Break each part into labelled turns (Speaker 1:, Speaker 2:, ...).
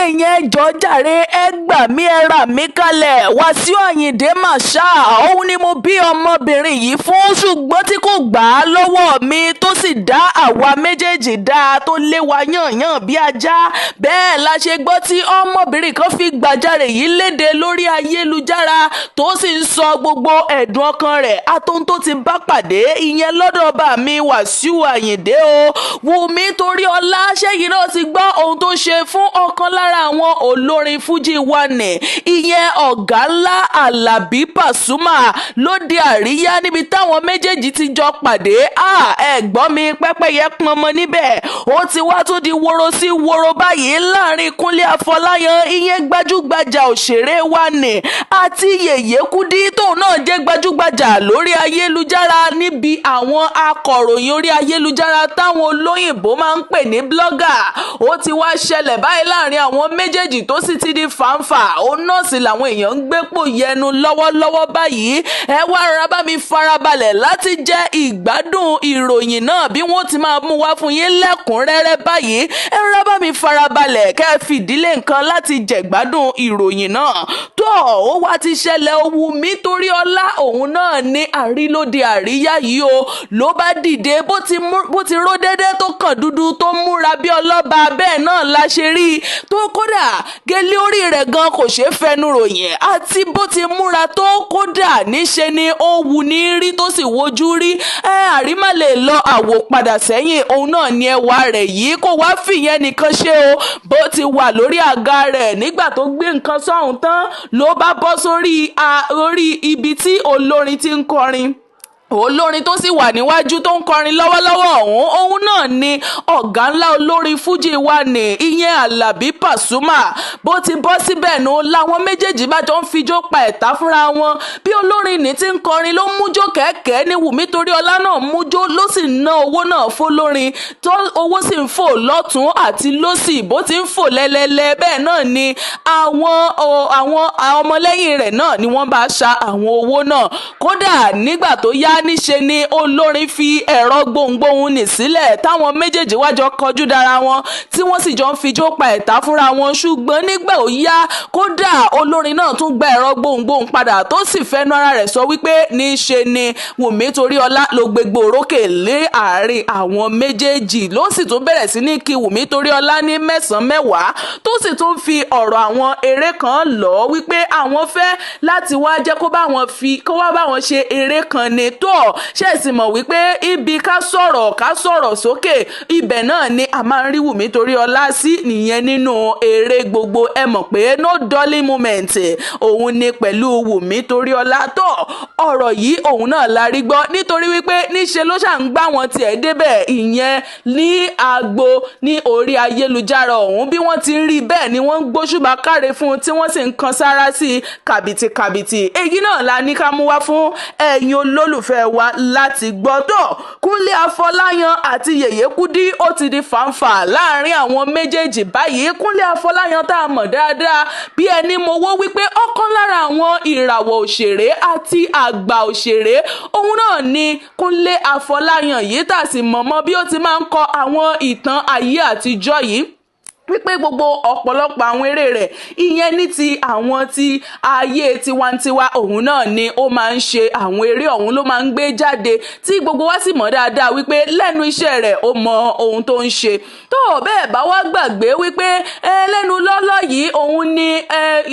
Speaker 1: Èèyàn, ẹ jọ̀ọ́ jàre, ẹ gbà mí, ẹ rà mí kalẹ̀. Wàsíù Ayinde Marshal, òun ni mo bí ọmọbìnrin yìí fún, ṣùgbọ́n tí kò gbà á lọ́wọ́ mi, tó sì dá àwa méjèèjì dá, tó lé wa yànyàn bí ajá. Bẹ́ẹ̀ la ṣe gbọ́ tí ọmọbìnrin kan fi gbàjarè yìí léde lórí ayélujára, tó sì ń sọ gbogbo ẹ̀dùn ọkàn rẹ̀ àtohun tó ti bá pàdé, ìyẹn lọ́dọ̀ ọba mi Wàsíù Ayinde o. Wùmí Toríọlá, ṣẹ́yìn náà ti gbọ́ ohun tó ṣe fún ọ̀kan lára àwọn olórin fújì wa nì, ìyẹn ọ̀gá ńlá Alábí Pasuma, lóde àríyá níbi táwọn méjèèjì ti jọ pàdé. Ẹ̀gbọ́n mi, pẹ́pẹ́yẹ pọnmọ níbẹ̀. Ó ti wá tún di woro sí woro báyìí láàrin Kúnlé Afọláyan, ìyẹn gbajúgbajà òṣèré wa nì, àti Yèyé Kúdí, tóun náà jẹ́ gbajúgbajà lórí ayélujára, níbi àwọn akọ̀ròyìn orí ayélujára táwọn olóyìnbó máa ń pè ní blogger. Ó ti wá ṣẹlẹ̀ báyìí láàrin àwọn méjèèjì, tó sì ti di fàǹfà. Òun náà sì làwọn èèyàn ń gbépò yẹnu lọ́wọ́lọ́wọ́ báyìí. Ẹ wá rárá, bá mi farabalẹ̀ láti jẹ́ ìgbádùn ìròyìn náà bí wọ́n ti máa mú wá fún yín lẹ́kùnrẹ́rẹ́ báyìí. Ẹ rárá, bá mi farabalẹ̀ kẹ́ ẹ fìdílé nǹkan láti jẹ̀gbádùn ìròyìn náà. Tó ó wá ti ṣẹlẹ̀, Wùmí Toríọlá, òun náà ní àrílóde àríyá yìí o, ló bá dìde, bó ti ró dédé, tó kàn dúdú, tó múra bí ọlọ́ba. Bẹ́ẹ̀ náà la ṣe rí i tó, kódà gèlè orí rẹ̀ gan kò ṣeé fẹnu ròyìn, àti bó ti múra tó, kódà níṣe ni ó wù ní rí tó sì wojú rí. Ẹ àrímà lè lọ àwò padà sẹ́yìn, òun náà ni ẹwà rẹ̀ yìí. Kò wá fìyẹn nìkan ṣe o. Bó ti wà lórí àga rẹ̀ nígbà tó gbé nǹkan sọ́hùn tán, ló bá bọ́ sórí orí ibi tí olórin ti ń kọrin. Olórin tó sì wà níwájú tó ń kọrin lọ́wọ́lọ́wọ́ ọ̀hún, òun náà ni ọ̀gá ńlá olórin fújì wa ní, ìyẹn Alábí Pasuma. Bó ti bọ́ síbẹ̀ nu làwọn méjèèjì bá jọ ń fijó pa ẹ̀ta fúnra wọn. Bí olórin ní ti ń kọrin ló mújó kẹ̀kẹ́ ní Wùmí Toríọlá náà mújó, ló sì ná owó náà fọlórin, tó owó sì ń fò lọ́tún àti lósì. Bó ti ń fò lẹ́lẹ́lẹ́, bẹ́ẹ̀ náà ni àwọn ọmọlẹ́yìn rẹ̀ náà ni wọ́n bá ṣa àwọn owó náà. Kódà nígbà tó yá, níṣe ni olórin fi ẹ̀rọ gbohùngbohùn nì sílẹ̀, táwọn méjèèjì wá jọ kọjú dára wọn, tí wọ́n sì jọ ń fijó pa ẹ̀ta fúnra wọn. Ṣùgbọ́n nígbà ó yá, kódà olórin náà tún gba ẹ̀rọ gbohùngbohùn padà, tó sì fẹnu ara rẹ̀ sọ wípé níṣe ni Wùmí Toríọlá ló gbégbó orókè lé àárín àwọn méjèèjì, ló sì tún bẹ̀rẹ̀ sí ní kí Wùmí Toríọlá ní mẹ́sàn-án mẹ́wàá, tó sì tún fi ọ̀rọ̀ àwọn eré kan lọ wípé àwọn fẹ́ láti wá jẹ́ kó bá wọn fi kó wá bá wọn ṣe eré kan ni. Tó ṣe sì mọ̀ wípé ibi ká sọ̀rọ̀ sókè, ibẹ̀ náà ni a máa ń rí Wùmí Toríọlá sí nìyẹn nínú eré gbogbo. Ẹ mọ̀ pé no dull moment òun ni pẹ̀lú Wùmí Toríọlá. Tó ọ̀rọ̀ yìí, òun náà la rí gbọ́, nítorí wípé níṣe ló ṣà ń gbá wọn tiẹ̀ débẹ̀, ìyẹn ní agbo ní orí ayélujára ọ̀hún. Bí wọ́n ti ń rí bẹ́ẹ̀ ni wọ́n ń gbóṣùbà káre fún un, tí wọ́n sì ń kan sára sí i kàbìtìkàbìtì. Èyí náà la ní ká mú wá fún ẹ̀yin olólùfẹ́ wa láti gbọ́. Tó Kúnlé Afọláyan àti Yèyé Kúdí, ó ti di fàǹfà láàrin àwọn méjèèjì báyìí. Kúnlé Afọláyan, tá a mọ̀ dáadáa bí ẹni mowó wípé ọ̀kan lára àwọn ìràwọ̀ òṣèré àti àgbà òṣèré, òun náà ni Kúnlé Afọláyan yìí, tà sí mọ̀mọ́ bí ó ti máa ń kọ àwọn ìtàn ayé àtijọ́ yìí, wípé gbogbo ọ̀pọ̀lọpọ̀ àwọn eré rẹ̀, ìyẹn ní ti àwọn ti ayé tiwantiwa, òun náà ni ó máa ń ṣe àwọn eré ọ̀hún, ló máa ń gbé jáde, tí gbogbo wa sì mọ̀ dáadáa wípé lẹ́nu iṣẹ́ rẹ̀, ó mọ ohun tó ń ṣe. Tó bẹ́ẹ̀ bá wá gbàgbé wípé ẹ lẹ́nu lọ́lọ́ yìí, òun ni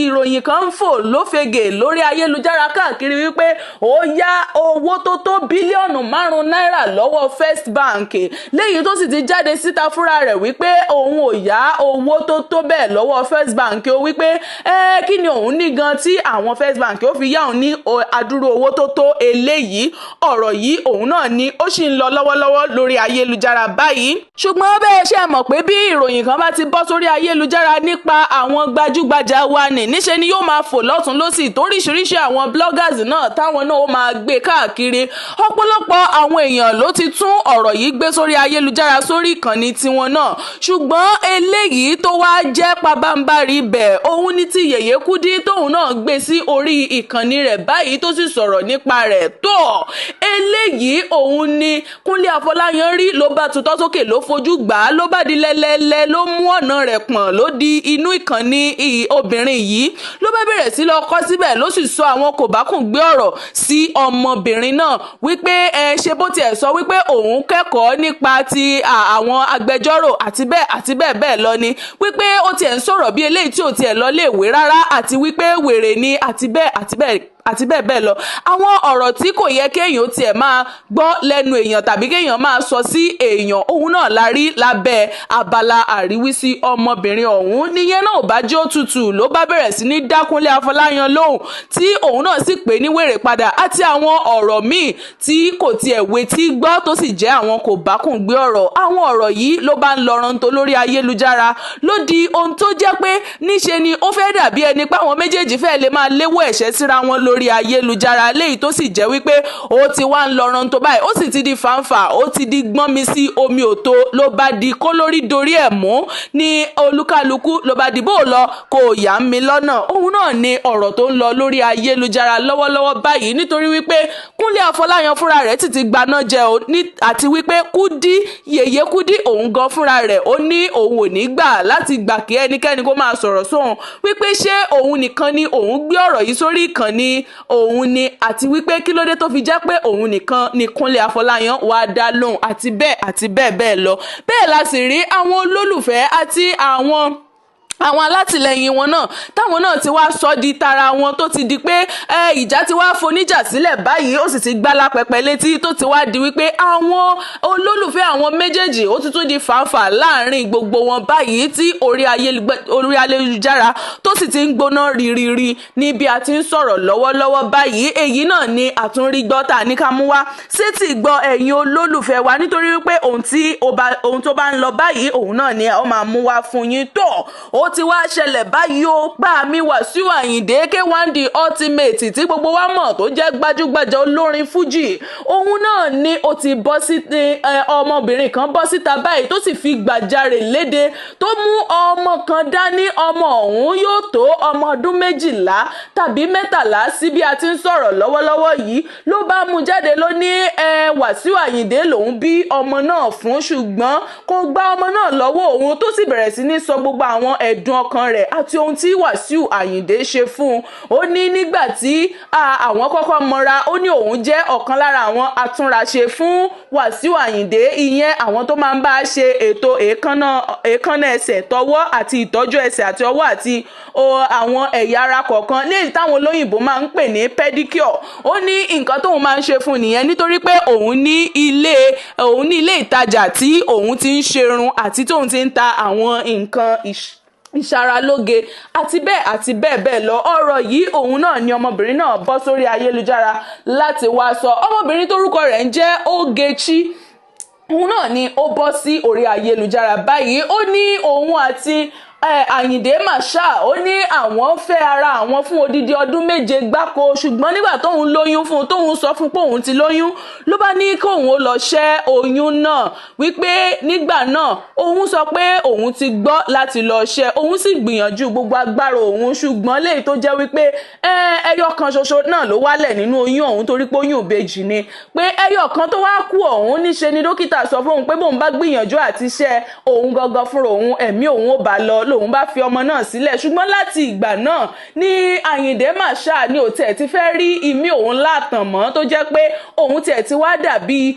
Speaker 1: ìròyìn kan ń fò lófegè lórí ayélujára káàkiri wípé ó yá owó tó tó bílíọ̀nù 5 náírà lọ́wọ́ First Bank, léyìí tó sì ti jáde síta fúnra rẹ̀ wípé òun ò yá owó tó tó bẹ́ẹ̀ lọ́wọ́ First Bank ó, wípé ẹ kí ni òun ní gan tí àwọn First Bank ó fi yá òun ní adúrú owó tó tó eléyìí? Ọ̀rọ̀ yìí, òun náà ni ó sì ń lọ lọ́wọ́lọ́wọ́ lórí ayélujára báyìí. Ṣùgbọ́n bẹ́ẹ̀ ṣe mọ̀ pé bí ìròyìn kan bá ti bọ́ sórí ayélujára nípa àwọn gbajúgbajà wa nì, níṣe ni yóò máa fò lọ́tún lọ́sì, toríṣiríṣi àwọn bloggers náà táwọn náà ó máa gbé káàkiri. Ọ̀pọ̀lọpọ̀ àwọn èèyàn ló ti tún ọ̀rọ̀ yìí gbé sórí ayélujára, sórí ìkànnì tiwọn náà. Ṣùgbọ́n eléyìí Eléyìí tó wá jẹ́ pabambarì ibẹ̀ òun ní ti Yèyé Kúdí tóun náà gbé sí orí ìkànnì rẹ̀ báyìí tó sì sọ̀rọ̀ nípa rẹ̀ tó. Eléyìí òun ni Kúnlé Afọláyan rí ló bá tutọ́ sókè, ló fojú gbà á, ló bá di lẹ́lẹ́lẹ́, ló mú ọ̀nà rẹ̀ pọ̀n, ló di inú ìkànnì obìnrin yìí, ló bá bẹ̀rẹ̀ sí lọ kọ́ síbẹ̀, ló sì sọ àwọn kòbákùngbé ọ̀rọ̀ sí ọmọbìnrin náà wípé ẹ ṣe bó tiẹ̀ sọ wípé òun kẹ́kọ̀ọ́ nípa ti àwọn agbẹjọ́rò àti bẹ́ẹ̀ àti bẹ́ẹ̀ bẹ́ẹ̀ lọ ni, wípé ó tiẹ̀ ń sọ̀rọ̀ bí eléyìí tí ò tiẹ̀ lọ léèwé rárá, àti wípé wèrè ni, àti bẹ́ẹ̀ àti bẹ́ẹ̀ àti bẹ́ẹ̀ bẹ́ẹ̀ lọ. Àwọn ọ̀rọ̀ tí kò yẹ kéèyàn tiẹ̀ máa gbọ́ lẹ́nu èèyàn tàbí kéèyàn máa sọ sí èèyàn, òun náà la rí lábẹ́ abala àríwísí ọmọbìnrin ọ̀hún. Níyẹn náà ò bá jẹ́ òtútù, ló bá bẹ̀rẹ̀ sí ní dá Kúnlé Afọláyan lóhùn, tí òun náà sì pè ní wèrè padà, àti àwọn ọ̀rọ̀ míì tí kò tiẹ̀ wetí gbọ́ tó sì jẹ́ àwọn kò bákùngbé ọ̀rọ̀. Àwọn ọ̀rọ̀ yìí ló bá ń lọ rántó lórí ayélujára, ló di ohun tó jẹ́ pé níṣe ni ó fẹ́ dàbí ẹni pé àwọn méjèèjì fẹ́ lè máa léwọ́ ẹ̀ṣẹ́ síra wọn lórí ayélujára, léyìí tó sì jẹ́ wípé ó ti wá ń lọ rántó báyìí, ó sì ti di fàǹfà, ó ti di gbọ́n mi sí omi òtó, ló bá di kó lórí dorí ẹ̀ mú ní olúkálukú, ló bá di bó lọ kò yá mi lọ́nà. Òun náà ni ọ̀rọ̀ tó ń lọ lórí ayélujára lọ́wọ́lọ́wọ́ báyìí, nítorí wípé Kúnlé Afọláyan fúnra rẹ̀ sì ti gbaná jẹ o ní, àti wípé Kúdí, Yèyé Kúdí, òun gan fúnra rẹ̀ ó ní òun ò ní gbà láti gbà kí ẹnikẹ́ni kó máa sọ̀rọ̀ sóhun, wípé ṣé òun nìkan ni òun gbé ọ̀rọ̀ yìí sórí ìkànnì òun ni, àti wípé kí ló dé tó fi jẹ́ pé òun nìkan ni Kúnlé Afọláyan wàá dá lóhùn, àti bẹ́ẹ̀ àti bẹ́ẹ̀ bẹ́ẹ̀ lọ. Bẹ́ẹ̀ la sì rí àwọn olólùfẹ́ àti àwọn alátìlẹyìn wọn náà táwọn náà ti wá sọ di tara wọn, tó ti di pé ìjà ti wá foníjà sílẹ̀ báyìí, ó sì ti gbá lápẹpẹ létí, tó ti wá di wípé àwọn olólùfẹ́ àwọn méjèèjì ó ti tún di fàǹfà láàrin gbogbo wọn báyìí, tí orí ayélujára tó sì ti ń gbóná rírírí ní bí a ti ń sọ̀rọ̀ lọ́wọ́lọ́wọ́ báyìí. Èyí náà ni àtúnrí gbọ́ tà ní ká mú wá sétí gbọ́ ẹ̀yin olólùfẹ́ wa, nítorí wípé ohun tó bá ń lọ báyìí, òun náà ni ó máa mú wá fún yín. Tó ó ti wá ṣẹlẹ̀ báyìí, ó pa mi Wàsíù Àyìndé K1 The Ultimate tí gbogbo wa mọ̀ tó jẹ́ gbajúgbajà olórin Fújì, òun náà ni ó ti bọ́ sí ọmọbìnrin kan bọ́ síta báyìí tó sì fi gbàjarè léde, tó mú ọmọ kan dání. Ọmọ ọ̀hún yóò tó ọmọ ọdún 12 tàbí 13 sí bí a ti ń sọ̀rọ̀ lọ́wọ́lọ́wọ́ yìí, ló bá mú jáde, ló ní Wàsíù Àyìndé lòún bí ọmọ náà fún, ṣùgbọ́n kò gba ọmọ náà lọ́wọ́ òun, tó sì bẹ̀rẹ̀ sí ní sọ gbogbo àwọn ẹ̀dùn ọkàn rẹ̀ àti ohun tí Wàsíù Àyìndé ṣe fún un. Ó ní nígbà tí àwọn kọ́kọ́ mọra, ó ní òun jẹ́ ọ̀kan lára àwọn atúnraṣe fún Wàsíù Àyìndé, ìyẹn àwọn tó máa ń bá ṣe ètò èékánná ẹsẹ̀, tọwọ́ àti ìtọ́jú ẹsẹ̀ àti ọwọ́ àti àwọn ẹ̀yà ara kọ̀ọ̀kan, léyìí táwọn olóyìnbó máa ń pè ní pedicure. Ó ní nǹkan tóun máa ń ṣe fún nìyẹn, nítorí pé òun ní ilé ìtajà tí òun ti ń ṣerun àti tóun ti ń ta àwọn nǹkan ìṣaralóge àti bẹ́ẹ̀ àti bẹ́ẹ̀ bẹ́ẹ̀ lọ. Ọ̀rọ̀ yìí òun náà ni ọmọbìnrin náà bọ́ sórí ayélujára láti wá sọ. Ọmọbìnrin tórúkọ rẹ̀ ń jẹ́ Ogechi, òun náà ni ó bọ́ sí orí ayélujára báyìí. Ó ní òun àti Àyìndé Marshal, ó ní àwọn fẹ́ ara àwọn fún odidi ọdún 7 gbáko, ṣùgbọ́n nígbà tóun lóyún fún un, tóun sọ fún pé òun ti lóyún, ló bá ní kóun ó lọ ṣẹ́ oyún náà, wípé nígbà náà òun sọ pé òun ti gbọ́ láti lọ ṣẹ́, òun sì gbìyànjú gbogbo agbára òun, ṣùgbọ́n léyìí tó jẹ́ wípé ẹyọ kan ṣoṣo náà ló wálẹ̀ nínú oyún òun, torí pé oyún ìbejì ni, pé ẹyọ kan tó wá kú òun, níṣe ni dókítà sọ fóun pé bóun bá gbìyànjú àti ṣẹ́ òun gangan fúnra òun, ẹ̀mí òun ó bá lọ, lòun bá fi ọmọ náà sílẹ̀. Ṣùgbọ́n láti ìgbà náà ní Àyìndé Marshal ní òtẹ̀ ti fẹ́ rí imí òun látàn mọ́, tó jẹ́ pé òun tiẹ̀ ti wá dàbí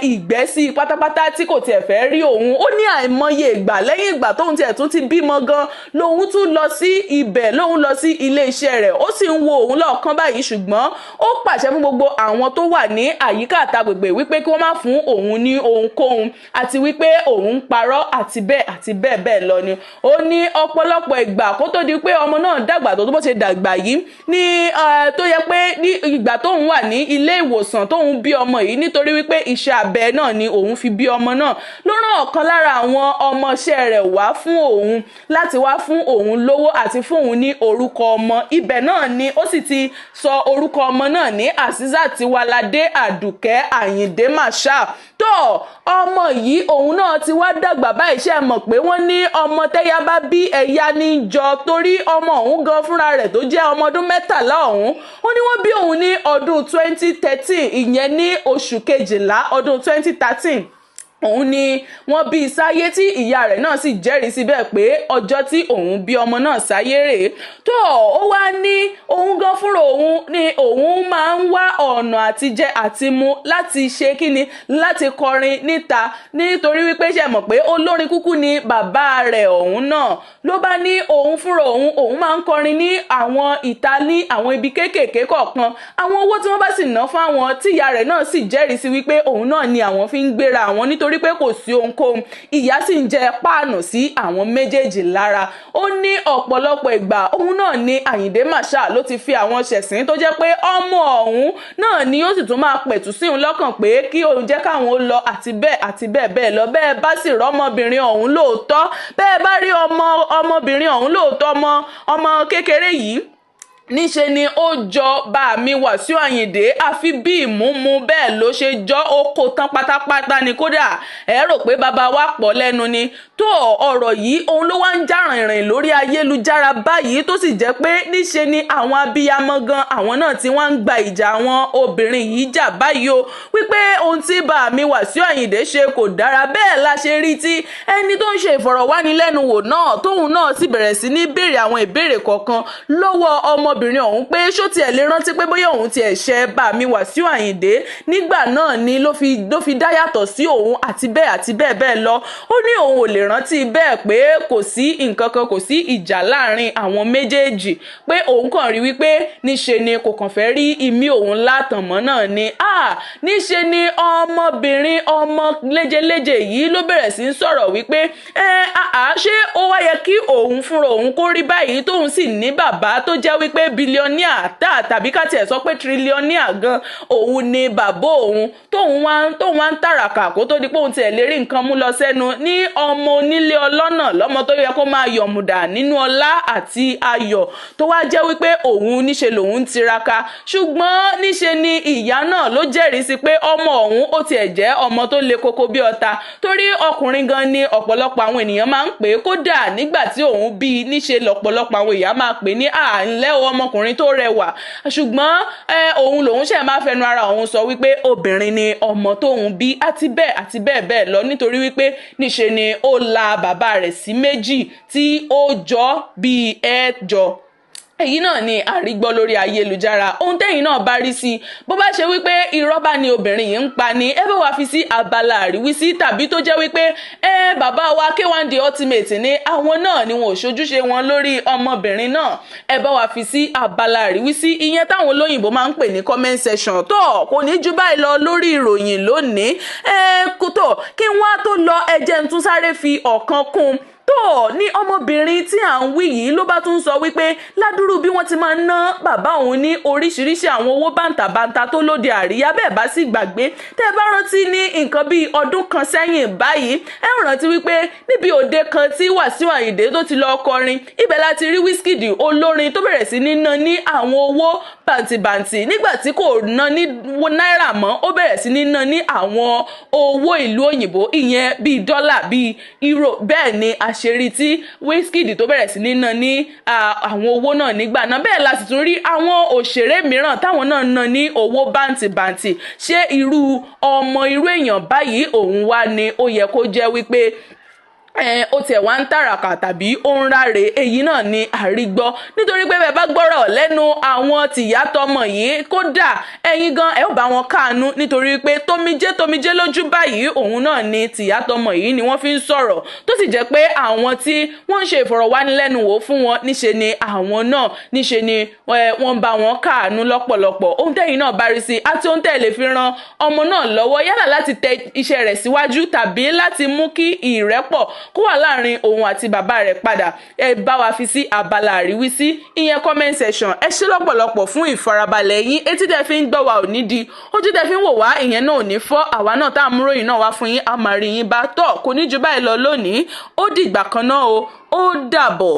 Speaker 1: ìgbẹ́ sí pátápátá tí kò tiẹ̀ fẹ́ rí òun. Ó ní àìmọye ìgbà lẹ́yìn ìgbà tóun tiẹ̀ tún ti bímọ gan, lòun tún lọ sí ibẹ̀, lòun lọ sí ilé iṣẹ́ rẹ̀, ó sì ń wo òun lọ́ọ̀kan báyìí, ṣùgbọ́n ó pàṣẹ fún gbogbo àwọn tó wà ní àyíká àtàgbègbè wípé kí wọ́n má fún òun ní ohunkóhun, àti wípé òun ń parọ́ àti bẹ́ẹ̀ àti bẹ́ẹ̀ bẹ́ẹ̀ lọ ni. Ó ní ọ̀pọ̀lọpọ̀ ìgbà kó tó di pé ọmọ náà dàgbà tó bó ṣe dàgbà yìí ní tó yẹ pé ní ìgbà tóun wà ní ilé ìwòsàn tóun bí ọmọ yìí, nítorí wípé iṣẹ́ abẹ náà ni òun fi bí ọmọ náà, ló rán ọ̀kan lára àwọn ọmọọṣẹ́ rẹ̀ wá fún òun láti wá fún òun lówó àti fún òun ní orúkọ ọmọ. Ibẹ̀ náà ni ó sì ti sọ orúkọ ọmọ náà ní Azeezat Tiwalade Àdùkẹ́ Àyìndé Marshal. Tó ọmọ yìí òun náà ti wá dàgbà báyìí. Ṣe mọ̀ pé wọ́n ní ọmọ tẹ́yà bá bí ẹ̀yà ní jọ, torí ọmọ òun gan fúnra rẹ̀ tó jẹ́ ọmọ ọdún 13 ọ̀hún, ó ní wọ́n bí òun ní ọdún 2013, ìyẹn ní oṣù kejìlá ọdún 2013 òun ni wọ́n bí sáyé, tí ìyá rẹ̀ náà sì jẹ́rìí síbẹ̀ pé ọjọ́ tí òun bí ọmọ náà sáyé rèé. Tó ó wá ní òun gan fúnra òun ni òun máa ń wá ọ̀nà àtijẹ àti mu láti ṣe kíni, láti kọrin níta, nítorí wípé ṣe mọ̀ pé olórin kúkú ni bàbá rẹ̀ ọ̀hún náà. Ló bá ní òun fúnra òun, òun máa ń kọrin ní àwọn ìta, ní àwọn ibi kéékèèké kọ̀ọ̀kan. Àwọn owó tí wọ́n bá sì ná fún àwọn, tí ìyá rẹ̀ náà sì jẹ́rìí sí wípé òun náà ni àwọn fi ń gbéra àwọn, nítorí pé kò sí ohunkóhun, ìyá sì ń jẹ páànù sí àwọn méjèèjì lára. Ó ní ọ̀pọ̀lọpọ̀ ìgbà òun náà ni Àyìndé Marshal ló ti fi àwọn ṣẹ̀sín, tó jẹ́ pé ọmọ ọ̀hún náà ni ó sì tún máa pẹ̀tù sí òun lọ́kàn pé kí òun jẹ́ káwọn ó lọ, àti bẹ́ẹ̀ àti bẹ́ẹ̀ bẹ́ẹ̀ lọ. Bẹ́ẹ̀ bá sì rọ́mọbìnrin ọ̀hún lóòótọ́, bẹ́ẹ̀ bá rí ọmọbìnrin ọ̀hún lóòótọ́, ọmọ kékeré yìí níṣe ni ó jọ bá mi Wàsíù Àyìndé, àfi bí ìmúmu bẹ́ẹ̀ ló ṣe jọ, ó kó tán pátápátá ni. Kódà ẹ rò pé bàbá wa pọ̀ lẹ́nu ni. Tó ọ̀rọ̀ yìí òun ló wá ń já rìnrìn lórí ayélujára báyìí, tó sì jẹ́ pé níṣe ni àwọn abiyamọ gan, àwọn náà tí wọ́n ń gba ìjà àwọn obìnrin yìí jà báyìí o, wípé ohun tí bá mi Wàsíù Àyìndé ṣe kò dára. Bẹ́ẹ̀ la ṣe rí tí ẹni tó ń ṣe ìfọ̀rọ̀wánilẹ́nuwò náà, tóun náà sì bẹ̀rẹ̀ sí ní béèrè àwọn ìbéèrè kọ̀ọ̀kan lọ́wọ́ ọmọbìnrin ọ̀hún pé ṣó tiẹ̀ lè rántí pé bóyá òun tiẹ̀ ṣe bá mi Wàsíù Àyìndé nígbà náà ni ló fi dá yàtọ̀ sí òun, àti bẹ́ẹ̀ àti bẹ́ẹ̀ bẹ́ẹ̀ lọ. Ó ní òun ò lè rántí bẹ́ẹ̀, pé kò sí nǹkan kan, kò sí ìjà láàrin àwọn méjèèjì, pé òun kàn rí wípé níṣe ni kò kàn fẹ́ rí imí òun látànmọ́ náà ni. Níṣe ni ọmọbìnrin ọmọ léjeléje yìí ló bẹ̀rẹ̀ sí ń sọ̀rọ̀ wípé ṣé ó wá yẹ kí òun fúnra òun kó rí báyìí, tóun sì ní bàbá tó jẹ́ wípé bílíọ̀nìà tàbí ká tiẹ̀ sọ pé tírílíọ̀nìà gan òun ni bàbá òun, tóun wá ń tàràkà kó tó di pé òun tiẹ̀ lè rí nǹkan mú lọ sẹ́nu, ní ọmọ onílé ọlọ́nà, lọ́mọ tó yẹ kó máa yọ̀mùdà nínú ọlá àti ayọ̀, tó wá jẹ́ wípé òun níṣe lòun ń tiraka. Ṣùgbọ́n níṣe ni ìyá náà ló jẹ́rìí sí pé ọmọ òun ó tiẹ̀ jẹ́ ọmọ tó le koko bí ọta, torí ọkùnrin gan ni ọ̀pọ̀lọpọ̀ àwọn ènìyàn máa ń pè é. Kódà nígbà tí òun bí níṣe lọ̀pọ̀lọpọ̀ àwọn èèyàn máa pè ní àǹlẹ́ ọmọkùnrin tó rẹwà. Ṣùgbọ́n òun lòun ṣe máa fẹnu ara òun sọ wípé obìnrin ni ọmọ tóun bí, àti bẹ́ẹ̀ àti bẹ́ẹ̀ bẹ́ẹ̀ lọ, nítorí wípé níṣe ni ó la bàbá rẹ̀ sí méjì tí ó jọ bíi ẹ̀jọ. Èyí náà ni àrígbọ́ lórí ayélujára. Ohun tẹ́yìn náà bá rí sí, bó bá ṣe wípé irọ́ bá ní obìnrin yìí ń pa ni, ẹ bá wa fi sí abala àríwísí, tàbí tó jẹ́ wípé bàbá wa K1 The Ultimate ni àwọn náà ni wọn ò ṣojúṣe wọn lórí ọmọbìnrin náà, ẹ bá wa fi sí abala àríwísí, ìyẹn táwọn olóyìnbó máa ń pè ní comment section. Tó kò ní ju báyìí lọ lórí ìròyìn lónìí. Kò tó kí wọ́n á tó lọ, ẹ jẹ́ n tún sáré fi ọ̀kan kún. Tó ní ọmọbìnrin tí à ń wí yìí ló bá tún sọ wípé ládùúrú bí wọ́n ti máa ń ná bàbá òun ní oríṣiríṣi àwọn owó bàǹtàbàǹtà tó lóde àríyá. Bẹ́ẹ̀ bá sì gbàgbé, tẹ́ ẹ bá rántí ní nǹkan bíi ọdún kan sẹ́yìn báyìí, ẹ rántí wípé níbi òde kan tí Wàsíù Àyìndé tó ti lọ kọrin, ibẹ̀ láti rí Wizkid olórin tó bẹ̀rẹ̀ sí ní ná ní àwọn owó bàǹtìbàǹtì. Nígbà tí kò ná ní náírà mọ́, ó bẹ̀rẹ̀ sí ní ná ní àwọn owó ìlú òyìnbó, ìyẹn bíi dọ́là, bíi euro. Bẹ́ẹ̀ ni àṣírí tí Wizkid tó bẹ̀rẹ̀ sí ní ná ní àwọn owó náà nígbà náà. Bẹ́ẹ̀ la sì tún rí àwọn òṣèré mìíràn táwọn náà ná ní owó bàǹtìbàǹtì. Ṣé irú ọmọ irú èèyàn báyìí òun wá ni ó yẹ kó jẹ́ wípé ó tiẹ̀ wá ń tàràkà tàbí ó ń ráre? Èyí náà ni àrígbọ́, nítorí pé bẹ́ẹ̀ bá gbọ́rọ̀ lẹ́nu àwọn tìyá tọmọ yìí, kódà ẹ̀yin gan ẹ̀ ó bá wọn káàánú, nítorí pé tomijé tomijé lójú báyìí òun náà ni tìyá tọmọ yìí ni wọ́n fi ń sọ̀rọ̀, tó sì jẹ́ pé àwọn tí wọ́n ń ṣe ìfọ̀rọ̀wánilẹ́nuwò fún wọn, níṣe ni àwọn náà níṣe ni wọ́n bá wọn káàánú lọ́pọ̀lọpọ̀. Ohun tẹ́yin náà bá rí sí àti ohun tẹ́ lè fi ran ọmọ náà lọ́wọ́, yálà láti tẹ iṣẹ́ rẹ̀ síwájú tàbí láti mú kí ìrẹ́pọ̀ kó wà láàrin òun àti bàbá rẹ̀ padà, ẹ bá wa fi sí abala àríwísí, ìyẹn comment section. Ẹ ṣé lọ́pọ̀lọpọ̀ fún ìfarabalẹ̀ yín. Etí tẹ́ fi ń gbọ́ wa ò ní di, ojú tẹ́ fi ń wò wá ìyẹn náà ò ní fọ́. Àwa náà tá à ń múròyìn náà wá fún yín, a máa rí yín bá tọ̀. Kò ní ju báyìí lọ lónìí. Ó dìgbà kan náà o, ó dàbọ̀.